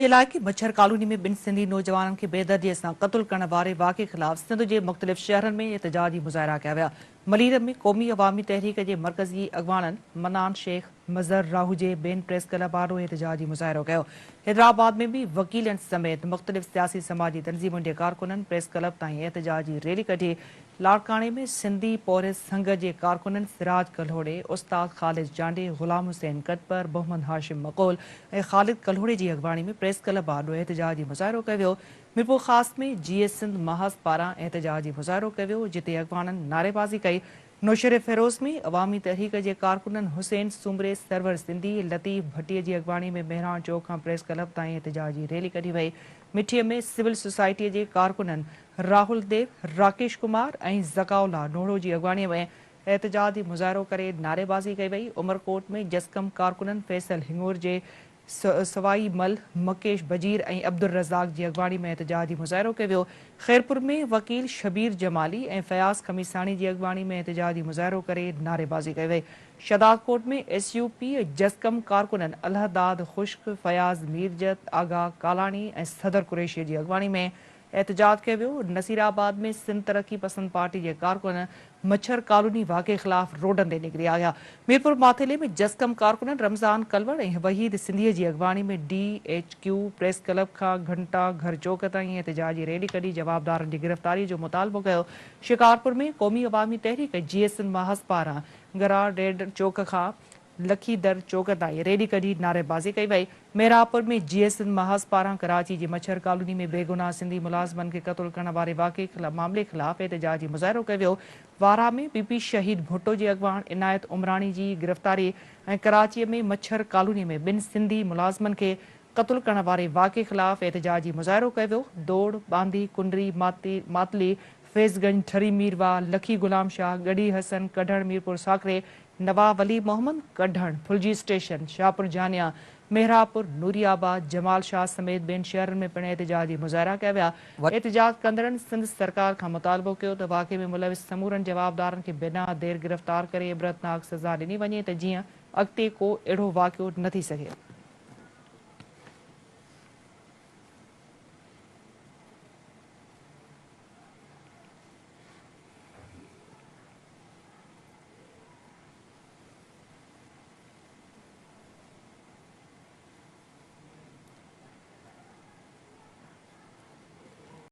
علائقي مڇر ڪالوني ۾ ٻن سنڌي نوجوانن کي بيدردي سان قتل ڪرڻ واري واقعي خلاف سنڌ جي مختلف شهرن ۾ احتجاجي مظاهرا ڪيا ويا. ملير ۾ قومي عوامي تحريڪ جي مرڪزي اڳواڻن منان شيخ، مظهر راهوجي ٻين پريس ڪلب آڏو احتجاجي مظاهرو ڪيو. حيدرآباد ۾ به وڪيلن سميت مختلف سياسي سماجي تنظيمن جي ڪارڪنن پريس ڪلب تائين احتجاجي ريلي ڪڍي. لاڙڪاڻي ۾ سنڌي پورهيت سنگهه جي ڪارڪنن سراج ڪلهوڙي، استاد خالد چانڊيي، غلام حسين ڪٽپر، محمد هاشم مقول ۽ خالد ڪلهوڙي جي اڳواڻي ۾ پريس ڪلب آڏو احتجاجي مظاهرو ڪيو ويو. ميرپورخاص ۾ جيئي سنڌ محاذ پاران احتجاجي مظاهرو ڪيو ويو، جتي اڳواڻن نعريبازي ڪئي. نوشهروفيروز ۾ عوامي تحريڪ جي ڪارڪنن حسين سومري، سرور سنڌي، لطيف ڀٽي جي اڳواڻي ۾ مهراڻ چوڪ کان پريس ڪلب تائين احتجاجي ريلي ڪڍي وئي. مٺي ۾ سول سوسائٽي جي ڪارڪنن راهول ديو، راڪيش ڪمار ۽ ذڪاء الله نوهڙو جي اڳواڻي ۾ احتجاجي مظاهرو ڪري نعريبازي ڪئي وئي. عمرڪوٽ ۾ جسقم ڪارڪنن فيصل هڱورجي، سوائي مل، مڪيش بجير ۽ عبدالرزاق جي اڳواڻي ۾ احتجاجي مظاهرو ڪيو ويو. خيرپور ۾ وڪيل شبير جمالي ۽ فياض خميساڻي جي اڳواڻي ۾ احتجاجي مظاهرو ڪري نعريبازي ڪئي وئي. شهدادڪوٽ ۾ ايس يو پي ۽ جسقم ڪارڪنن الهداد خشڪ، فياض ميرجت، آغا ڪالاڻي ۽ صدر قريشي جي اڳواڻي ۾ احتجاج ڪيو ويو. نصيرآباد ۾ سنڌ ترقي پسند پارٽي جي ڪارڪن مڇر ڪالوني واقعي خلاف روڊن تي نڪري آيا. ميرپور ماٿيلي ۾ جسقم ڪارڪنن رمضان ڪلوڙ ۽ وحيد سنڌي جي اڳواڻي ۾ D H Q press club کان گهنٽا گهر چوڪ تائين احتجاجي ريلي ڪڍي جوابدارن جي گرفتاري جو مطالبو ڪيو. شڪارپور ۾ قومي عوامي تحريڪ جي ايس محاذ پاران گرار ريڊ چوڪ کان لکي در چوڪ تائين ريلي ڪڍي نعريبازي ڪئي وئي. محرابپور ۾ جيئي سنڌ محاذ پاران ڪراچي جي مڇر ڪالوني ۾ بيگناهه سنڌي ملازمن کي قتل ڪرڻ واري واقعي معاملي خلاف احتجاجي مظاهرو ڪيو ويو. وارهه ۾ پي پي شهيد ڀٽو جي اڳواڻ عنايت عمراڻي جي گرفتاري ۽ ڪراچي ۾ مڇر ڪالوني ۾ ٻن سنڌي ملازمن کي قتل ڪرڻ واري واقعي خلاف احتجاجي مظاهرو ڪيو ويو. دوڙ، ٻانڌي، ڪنري، ماتلي، فيض گنج، ٺري ميرواهه، لکي غلام شاهه، ڳڙهي حسن، ڪڍڻ ميرپور ساڪري، نواب ولي محمد، ڪڍڻ، ڦلجي اسٽيشن، شاهپور جانيان، محرابپور، نوري آباد، جمال شاهه سميت ٻين شهرن ۾ پڻ احتجاجي مظاهرا ڪيا ويا. احتجاج ڪندڙن سنڌ سرڪار کان مطالبو ڪيو ته واقعي ۾ ملوث سمورن جوابدارن کي بنا دير گرفتار ڪري عبرتناڪ سزا ڏني وڃي ته جيئن اڳتي ڪو اهڙو واقعو نه ٿي سگهي.